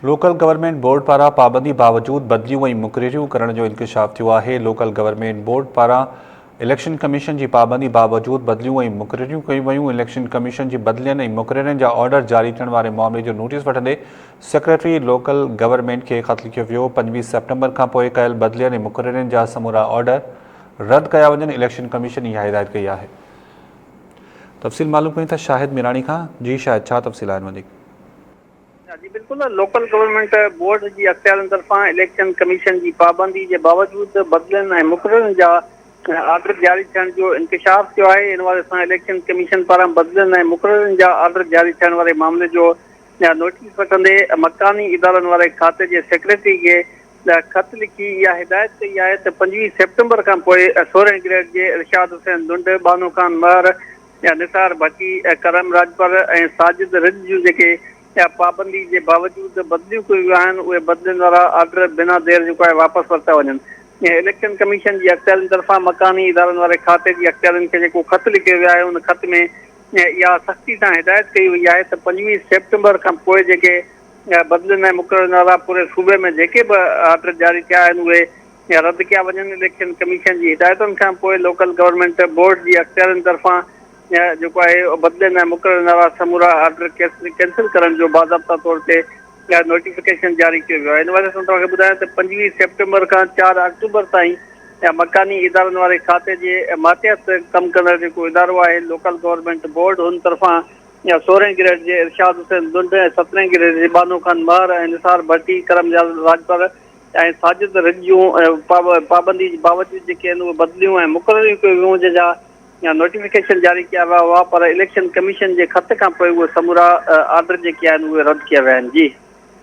Local government board پاران پابندي باوجود بدليون ۽ مقرريون ڪرڻ جو انڪشاف ٿيو آهي، لوڪل گورنمينٽ بورڊ پاران اليڪشن ڪميشن جي پابندي باوجود بدليون ۽ مقرريون ڪيون ويون، اليڪشن ڪميشن جي بدلين ۽ مقررين جا آرڊر جاري ٿيڻ واري معاملي جو نوٽيس وٺندي سيڪريٽري لوڪل گورنمينٽ کي خط لکيو ويو، 25 سيپٽمبر کانپوء ڪيل بدلين ۽ مقررين جا سمورا آرڊر رد ڪيا وڃن، اليڪشن ڪميشن اها هدايت ڪئي آهي. تفصيل معلوم ڪيون ٿا شاهد ميراڻي کان، جي شاهد ڇا تفصيل آهن وڌيڪ. جي بلڪل لوڪل گورنمينٽ بورڊ جي اختيارين طرفان اليڪشن ڪميشن جي پابندي جي باوجود بدلين ۽ مقررين جا آرڊر جاري ٿيڻ جو انڪشاف ٿيو آهي ان حوالي سان اليڪشن ڪميشن پاران بدلين ۽ مقررين جا آرڊر جاري ٿيڻ واري معاملي جو نوٽيس وٺندي مڪاني ادارن واري کاتي جي سيڪريٽري کي خط لکي اها هدايت ڪئي آهي ته 25 سيپٽمبر کان پوء سورهين گريڊ جي ارشاد حسين لنڊ، بانو خان مهر، نثار ڀٽي، ڪرم راڄپر ۽ ساجد رڄ جون جيڪي پابندي جي باوجود بدليون ڪيون ويون آهن اهي بدلين وارا آرڊر بنا دير جيڪو آهي واپس ورتا وڃن. اليڪشن ڪميشن جي اختيارين طرفان مڪاني ادارن واري کاتي جي اختيارين کي جيڪو خط لکيو ويو آهي ان خط ۾ اها سختي سان هدايت ڪئي وئي آهي ته 25 سيپٽمبر کان پوء جيڪي بدلين ۽ مقررين وارا پوري صوبي ۾ جيڪي به آرڊر جاري ٿيا آهن اهي رد ڪيا وڃن، اليڪشن ڪميشن جي هدايتن کان پوء لوڪل گورنمينٽ بورڊ جي اختيارين طرفان جيڪو آهي بدلين ۽ مقررين وارا سمورا آرڊر ڪينسل ڪرڻ جو باضابطا طور تي نوٽيفڪيشن جاري ڪيو ويو آهي. ان حوالي سان توهان کي ٻڌايان ته 25 سيپٽمبر کان 4 آڪٽوبر تائين مڪاني ادارن واري کاتي جي ماتحت ڪم ڪندڙ جيڪو ادارو آهي لوڪل گورنمينٽ بورڊ هن طرفان سورهين گريڊ جي ارشاد حسين لنڊ ۽ سترهين گريڊ جي بانو خان مهر ۽ نثار ڀٽي، ڪرم راڄپر ۽ ساجد رڄ جون پابندي جي باوجود جيڪي آهن اهي بدليون ۽ مقرريون ڪيون ويون جنهن جا نوٽيفڪيشن جاري ڪيا ويا هئا پر اليڪشن ڪميشن جي خط کان پوء اهي سمورا آرڊر جيڪي آهن اهي رد ڪيا ويا آهن. جي.